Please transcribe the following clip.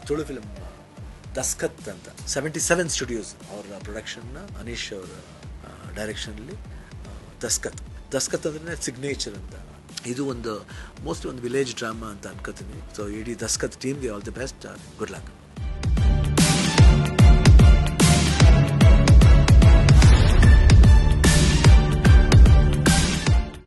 Tulu film Daskat ಅಂತ, 77 studios ಅವರ ಪ್ರೊಡಕ್ಷನ್ನ, ಅನೀಶ್ ಅವರ ಡೈರೆಕ್ಷನಲ್ಲಿ ದಸ್ಕತ್. ದಸ್ಕತ್ ಅಂದ್ರೆ ಸಿಗ್ನೇಚರ್ ಅಂತ. ಇದು ಒಂದು ಮೋಸ್ಟ್ಲಿ ಒಂದು ವಿಲೇಜ್ ಡ್ರಾಮಾ ಅಂತ ಅನ್ಕೋತೀನಿ. ಸೊ ಇಡೀ ದಸ್ಕತ್ ಟೀಮ್ಗೆ all the best, good luck.